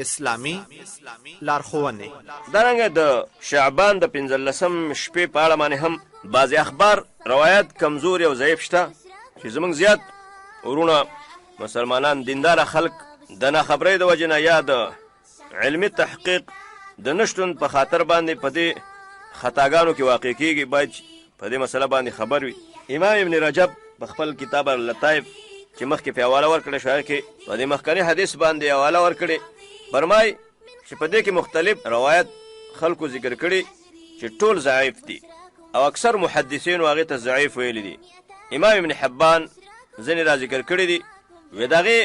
اسلامي لارښوونې. دارنګه د شعبان د پنځلسم شپې په اړه باندې هم بعضې اخبار روایت کمزوري او ضعیف شته چې زموږ زیات وروڼه مسلمانان دینداره خلک د ناخبرۍ د وجې نه یا د علمي تحقیق د نشتون په خاطر باندې په دې خطاګانو کې واقع کیږي، باید په دې مسله باندې خبر وي. امام ابن رجب په خپل کتاب اللطائف چې مخکې په حواله ورکړې شو، هغه کې په دې مخکني حدیث باندې حواله ورکړې، فرمایي چې په دې کې مختلف روایت خلکو ذکر کړي چې ټول ضعیف دي او اکثر محدثینو هغې ته ضعیف ویلي دي. امام ابن حبان ځینې را ذکر کړي دي. وې د هغې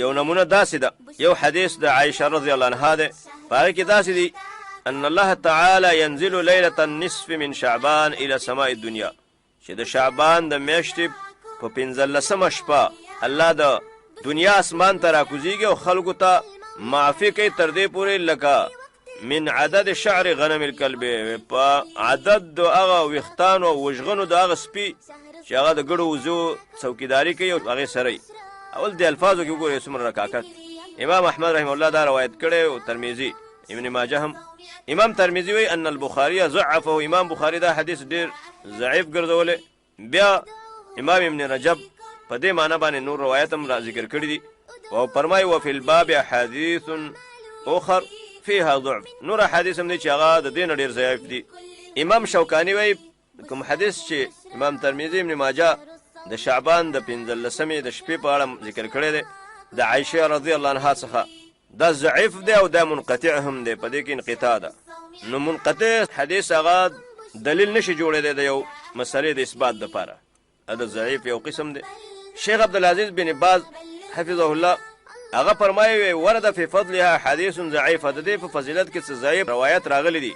یو نمونه داسې ده، یو حدیث د عایشه رضی الله عنها دی، په هغې کې داسې دي: ان الله تعالی ينزل ليلة النصف من شعبان الى سماء الدنيا، چې د شعبان د میاشتې په پنځلسمه شپه الله د دنیا اسمان ته راکوزیږي او خلکو ته معافي کوي تر دې پورې لکه من عدد شعر غنم الکلب، په عدد د هغه ویښتانو او وژغنو د هغه سپي چې هغه د ګړو وزو څوکیداري کوي او هغې سره وي. اول دې الفاظو کې وګورئ څومره رکاکت. امام احمد رحمه الله دا روایت کړی او ترمذي، ابن ماجه هم. امام ترمذي وایي ان البخاري ضعفه، امام بخاري دا حدیث ډېر ضعیف ګرځولی. بیا امام ابن رجب په دې معنی باندې نور روایت هم را ذکر کړی دي او فرمایي وفي الباب احادیث اخر فيها ضعف، نور احادیث هم دي چې هغه د دې نه ډېر ضعیف دي. امام شوکاني وایي کوم حدیث چې امام ترمذي ابن ماجه د شعبان د پنځلسمې د شپې په اړه ذکر کړی دی د عایشې رضی الله عنها څخه، دا ضعیف دی او دا منقطع هم دی، په دې کې انقطاع ده. نو منقطع حدیث هغه دلیل نشي جوړېدی د یو مسئلې د اثبات دپاره، دا د ضعیف یو قسم دی. شیخ عبدالعزیز بن باز حفظه الله هغه فرمایي ورد فی فضلها حدیث ضعیفه، د دې په فضیلت کې څه ضعیف روایت راغلي دي،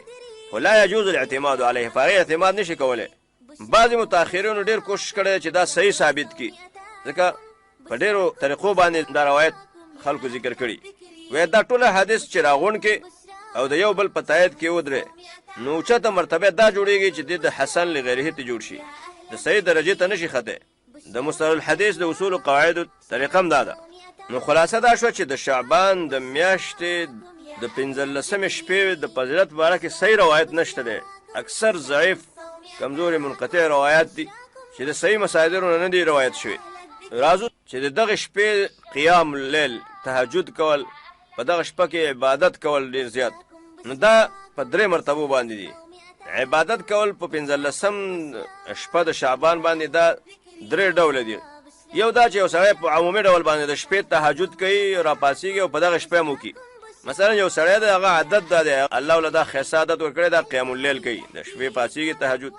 خو لا یجوز الاعتماد علیه، په هغې اعتماد نشي کولی. بعضې متأخرینو ډېر کوشش کړی چې دا صحیح ثابت کړي، ځکه په ډېرو طریقو باندې دا روایت خلکو ذکر کړي. وایي دا ټول حدیث چې راغونډ کې او د یو بل په تایید کې ودرې، نو اوچته مرتبه دا جوړیږي چې د حسن لغیره ته جوړ شي، د صحیح درجې ته نشي ختی. د مصطلح الحدیث د اصول او قواعدو طریقه هم دا ده. نو خلاصه دا شوه چې د شعبان د میاشتې د پنځلسمې شپې د فضیلت په باره کې صحیح روایت نشته دی، اکثر ضعیف کمزوري منقطع روایت دي چې د صحیح مصادرو نه نه دي روایت شوي. راځو چې د دغې شپې قیام اللیل، تهجد کول، په دغه شپه کې عبادت کول ډیر زیات، نو دا په درې مرتبو باندې دي. عبادت کول په پنځلسم شپه د شعبان باندې دا درې ډوله دي. یو دا چې یو سړی په عمومي ډول باندې د شپې تهجد کوي، راپاڅېږي او په دغه شپه هم وکړي. مثلا یو سړی دی، هغه عادت دا دی، الله له دا ښایسته عادت ورکړی، دا قیام اللیل کوي، د شپې پاڅېږي تهجد،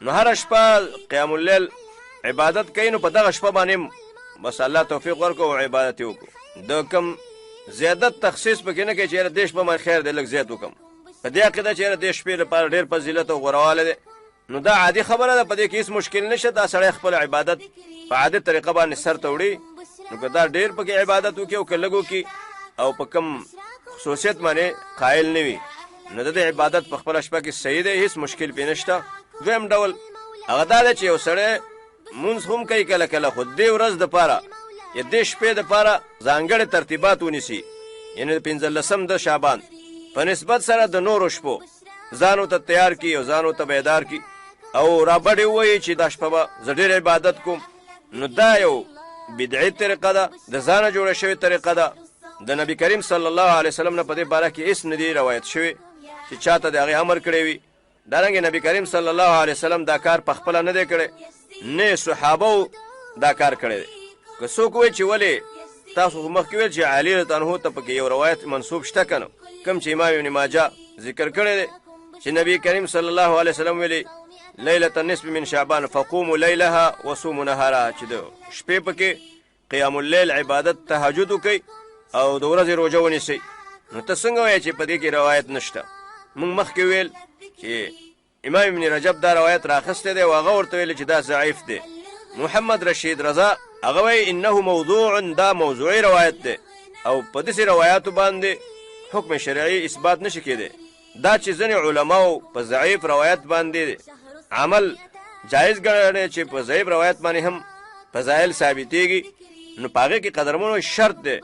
نو هره شپه قیام اللیل عبادت کوي، نو په دغه شپه باندې بس الله توفیق ورکړو او عبادت یې وکړو. د کوم زیادت تخصیص پکې نه کوي چې یاره دې شپه ما خیر دی لږ زیات وکړم، په دې عقیده چې یاره دې شپې لپاره ډېر فضیلت او غوره دی، نو دا عادي خبره ده، په دې کې هیڅ مشکل نشته. دا سړی خپل عبادت په عادي طریقه باندې سر ته وړي، نو که دا ډېر پکې عبادت وکړي او که لږ وکړي او په کوم خصوصیت باندې قایل نه وي، نو د دې عبادت په خپله شپه کې صحیح دی، هیڅ مشکل پې نشته. دویم ډول هغه دا دی چې یو سړی مونځ هم کوي کله کله، خو دې ورځ دپاره یا دې شپې دپاره ځانګړې ترتیبات ونیسي، یعنې د پنځلسم د شعبان په نسبت سره د نورو شپو ځان ورته تیار کړي او ځان ورته بیدار کړي او رابډې ووایي چې دا شپه به زه ډېر عبادت کوم، نو دا یو بدعي طریقه ده، د ځانه جوړه شوې طریقه ده. د نبی کریم صلی الله علیه وسلم نه په دې باره کې هیڅ نه دي روایت شوی چې چاته د هغې امر کړی وي. دارنګه نبی کریم صلی الله علیه وسلم دا کار په خپله نه دی کړی، نه صحابه دا کار کړی دی. که څوک وایي چې ولې تاسو خو مخکې ویل چې علی رضی الله عنه ته پکې یو روایت منسوب شته که نه، کوم چې امام ابن ماجه ذکر کړی دی چې نبی کریم صلی الله علیه وسلم ویلي لیلة النصف من شعبان فقوموا لیلها وصوموا نهارها، چې د شپې پکې قیام اللیل عبادت تهجد وکړئ او د ورځې روژه ونیسئ. نو ته څنګه وایې چې په دې کې روایت نشته؟ موږ مخکې ویل چې امام ابن رجب دا روایت راخستی دی او هغه ورته ویل چې دا ضعیف دی. محمد رشید رضا هغه وایي انه موضوع، دا موضوعي روایت دی او په داسې روایاتو باندې حکم شرعي اثبات نشي کېدی. دا چې ځینې علماو په ضعیف روایت باندې عمل جایز ګڼلی چې په ضعیف روایت باندې هم فضایل ثابتېږي، نو په هغې کې قدرمنو شرط دی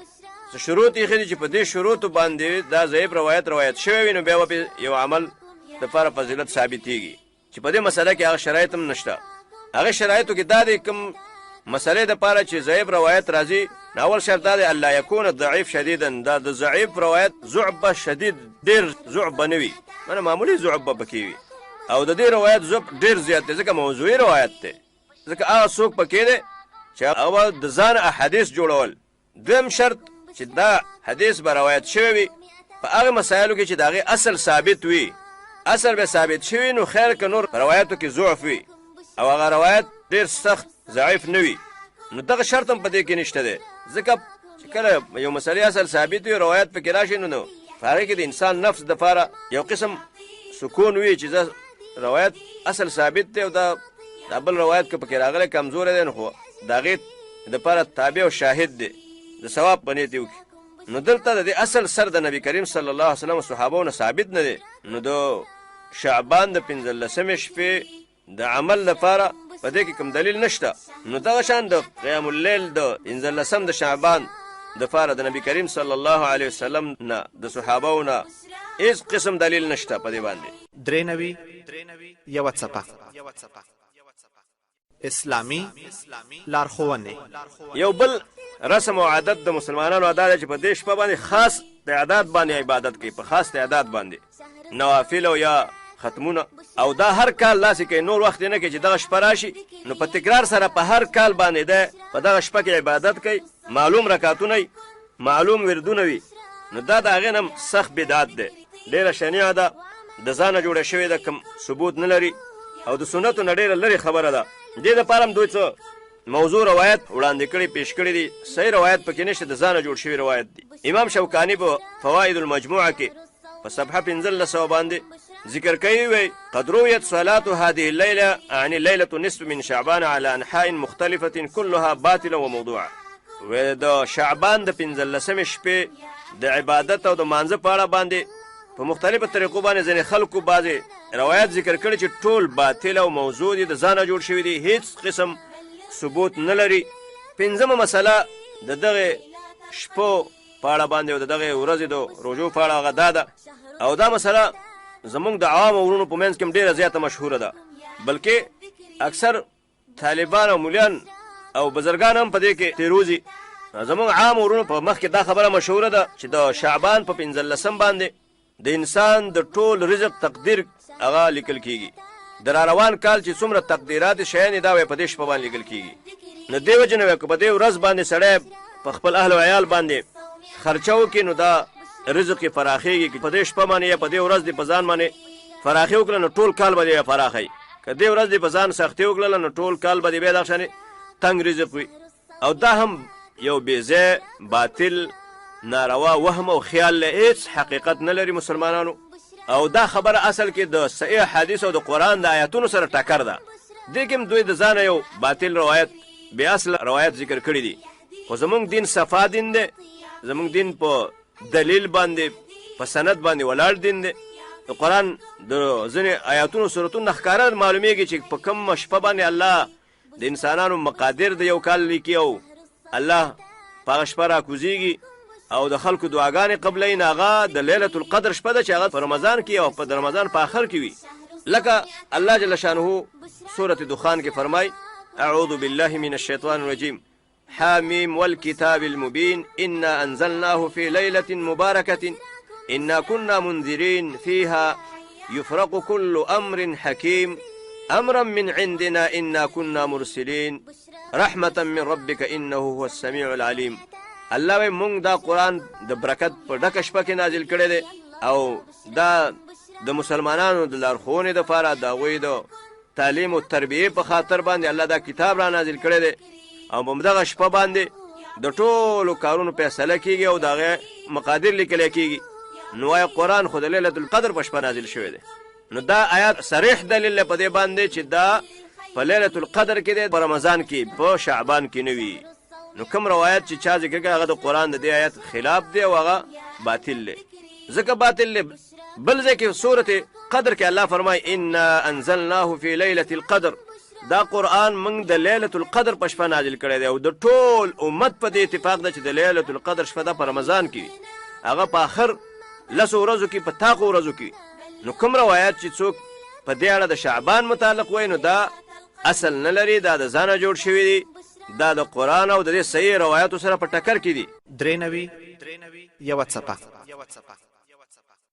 څه شروط ایښي دي چې په دې شروطو باندې دا ضعیف روایت روایت شوی وي، نو بیا به پرې یو عمل دپاره فضیلت ثابتېږي، چې په دې مسله کې هغه شرایط هم نشته. هغه شرایطو کې دا دی، کوم مسلې دپاره چې ضعیف روایت راځي، نو اول شرط دا دی الله یکون ضعیف شدیدا، دا د ضعیف روایت ضعف به شدید ډېر ضعف به نه وي، معنی معمولي ضعف به پکې وي. او د دې روایت ضعف ډېر زیات دی، ځکه موضوعي روایت دی، ځکه هغه څوک پکې دی چې هغه د ځان احادیث جوړول. دویم شرط چې دا حدیث به روایت شوی وي په هغه مسایلو کې چې د هغې اصل ثابت وي، اصل به ثابت شوي، نو خیر که نور روایتو کې ضعف وي او هغه روایت ډېر سخت ضعیف نه وي، نو دغه شرط هم په دې کې نشته دی، ځکه چې کله یو مسئلې اصل ثابت وي روایت پکې راشي، نو په هغې کې د انسان نفس دپاره یو قسم سکون وي چې زه روایت اصل ثابت دی او دا بل روایت که پکې راغلی کمزوری دی، نو خو د هغې دپاره تابع او شاهد دی، د ثواب په نیت یې وکړي. نو دلته د دې اصل سر د نبی کریم صلی الله علیه وسلم صحابو نه ثابت نه دی، نو د شعبان د 15مې شپې د عمل لپاره په دې کې کوم دلیل نشته. نو دغه شان د قیام اللیل د 15 د شعبان دپاره د نبی کریم صلی الله علیه وسلم نه د صحابو نه هیڅ قسم دلیل نشته په دې باندې. 93 یوه څپه اسلامي لارښوونې. یو بل رسم او عادت د مسلمانانو ادا دی چې په دې شپه باندې خاص تعداد باندې عبادت کوي، په خاص تعداد باندې نوافل او یا ختمونه، او دا هر کال داسې کوي، نور وخت یې نه کوي چې دغه شپه راشي نو په تکرار سره په هر کال باندې دی په دغه شپه کې عبادت کوي، معلوم رکعتونه وي، معلوم وردونه وي، نو دا د هغې نه هم سخت بدعت دی، ډېره شنیعه ده، د ځانه جوړه شوې ده، کوم ثبوت نه لري او د سنتو نه ډېره لرې خبره ده. دې دپاره هم دوی څه موضوع روایت وړاندې کړي پیش کړي دي، صحیح روایت پکې نشته، د ځانه جوړ شوي روایت دي. امام شوکاني په فواید المجموعه کې په صفحه 15 باندې ذکر کوي، وی قد رويت صلاة هذه الليلة عن ليلة النصف من شعبان على أنحاء مختلفة كلها باطلة وموضوعة. وی د شعبان د 15مې شپې د عبادت او د مانځه په اړه باندې په مختلفو طریقو باندې ځینې خلکو بعضې روایت ذکر کړي چې ټول باطل او موضوع دي، د ځانه جوړ شوي دي، هیڅ قسم ثبوت نه لري. پنځمه مسله د دغې شپو په اړه باندې او د دغې ورځې د روژو په اړه هغه دا ده، او دا مسله زموږ د عوامو وروڼو په منځ کې هم ډېره زیاته مشهوره ده، بلکې اکثر طالبان او مولیان او بزرګان هم په دې کې تېروځي. زموږ عام وروڼو په مخ کې دا خبره مشهوره ده چې د شعبان په 15 باندې د انسان د ټول رزق تقدیر هغه لیکل کېږي، د را روان کال چې څومره تقدیرات شیان دا وایي په دې شپه باندې لیکل کېږي. نو دې وجې نه وایي که په دې ورځ باندې سړی په خپل اهل او عیال باندې خرچه وکړي نو دا رزق یې فراخېږي، که په دې شپه باندې یا په دې ورځ دې په ځان باندې فراخي وکړه نو ټول کال به دې فراخوي، که دې ورځ دې په ځان سختي وکړله نو ټول کال به دې بیا دغه شانې تنګ رزق وي. او دا هم یو بې ځای باطل ناروا وهم او خیال له هیڅ حقیقت نه لري مسلمانانو. او دا خبره اصل کې د صحیح حدیث او د قرآن د آیاتونو سره ټکر ده. دې کې هم دوی د ځانه یو باطل روایت بې اصله روایت ذکر کړی دي، خو زمونږ دین صفا دین دی، زمونږ دین په دلیل باندې په سند باندې ولاړ دین دی. د قرآن د ځینې آیاتونو سورتونو نه ښکاره معلومیږي چې په کومه شپه باندې الله د انسانانو مقادیر د یو کال لیکي او الله په هغه شپه راکوزیږي او د خلکو دعاګانې قبلوي، نو هغه د لیلة القدر شپه ده چې هغه په رمضان کې او په د رمضان په آخر کې وي. لکه الله جل شانه سورة دخان کې فرمای: اعوذ بالله من الشیطان الرجیم، حامیم والکتاب المبین، انا انزلناه في ليلة مباركة انا كنا منذرين، فيها يفرق كل امر حكيم، امرا من عندنا انا كنا مرسلين، رحمة من ربك انه هو السميع العليم. الله وی مونږ دا قرآن د برکت په ډکه شپه کې نازل کړی دی او دا د مسلمانانو د لارښوونې دپاره د هغوی د تعلیم او تربیې په خاطر باندې الله دا کتاب را نازل کړی دی او په همدغه شپه باندې د ټولو کارونو فیصله کیږي او د هغې مقادیر لیکل کیږي. نو وایي قرآن خو د لیلة القدر په شپه نازل شوی دی. نو دا آیات صریح دلیل دی په دې باندې چې دا په لیلة القدر کې دی، په رمضان کې، په شعبان کې نه وي. نو کوم روایت چې چا ذکر کړی هغه د قرآن د دې آیت خلاف دی او هغه باطل دی، ځکه باطل دی. بل ځای کې سورة قدر کې الله فرمایي: انا انزلناه في لیلة القدر. دا قرآن موږ د لیلة القدر په شپه نازل کړی دی او د ټول امت په دې اتفاق ده چې د لیلة القدر شپه ده په رمضان کې وي، هغه په اخر لسو ورځو کې، په طاقو ورځو کې وي. نو کوم روایت چې څوک په دې اړه د شعبان متعلق وایي نو دا اصل نه لري، دا د ځانه جوړ شوي دي، دا د قرآن او د دې صحیح روایتو سره په ټکر کې دي. 93 یوه څپه.